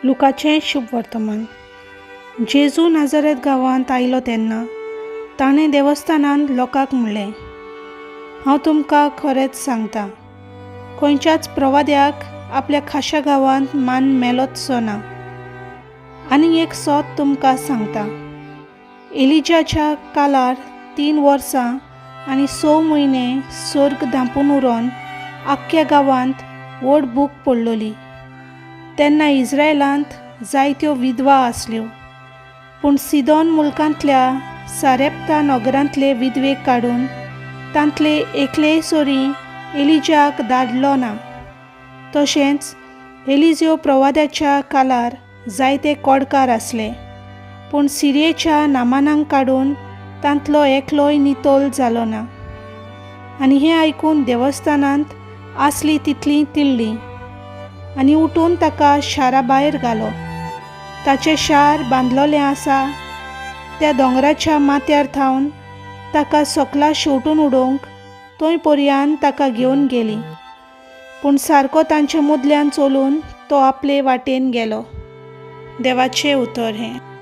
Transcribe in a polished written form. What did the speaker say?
लुकाचें शुभवर्तमान. जेजू नाझारेथ गांवांत आयलो तेन्ना ताणें देवस्थानांत लोकांक म्हणलें, हांव तुमकां खरेंच सांगता, खंयच्याच प्रवाद्याक आपल्या खाशा गांवांत मान मेलोचो ना. आनी एक सोद तुमकां सांगता, एलिजाच्या कालार 3 वर्सां आनी 6 म्हयने सर्ग धांपून उरोन आख्ख्या गांवांत व्हड भूक पडलोली. तेन्ना इस्रायलांत जायत्यो विधवा आसल्यो, पूण सिदोन मुल्कांतल्या सारेप्ता नगरांतले विधवेक काडून तांतले एकलेय सोरी एलिजाक धाडलो ना. तशेंच एलिजो प्रवाद्याच्या कालार जायते कोडकार आसले, पूण सिरियेच्या नामानांक काडून तांतलो एकलोय नितोल जालो ना. आनी हें आयकून देवस्थानांत आसली तितली तिळ्ळी आनी उठून ताका शारा भायर घालो. ताचें शार बांदलोलें आसा त्या दोंगराच्या माथ्यार थावन ताका सकला शेवटून उडोवंक थंय पर्यान ताका घेवन गेली. पूण सारको तांचे मदल्यान चलून तो आपले वाटेन गेलो. देवाचें उतर हें.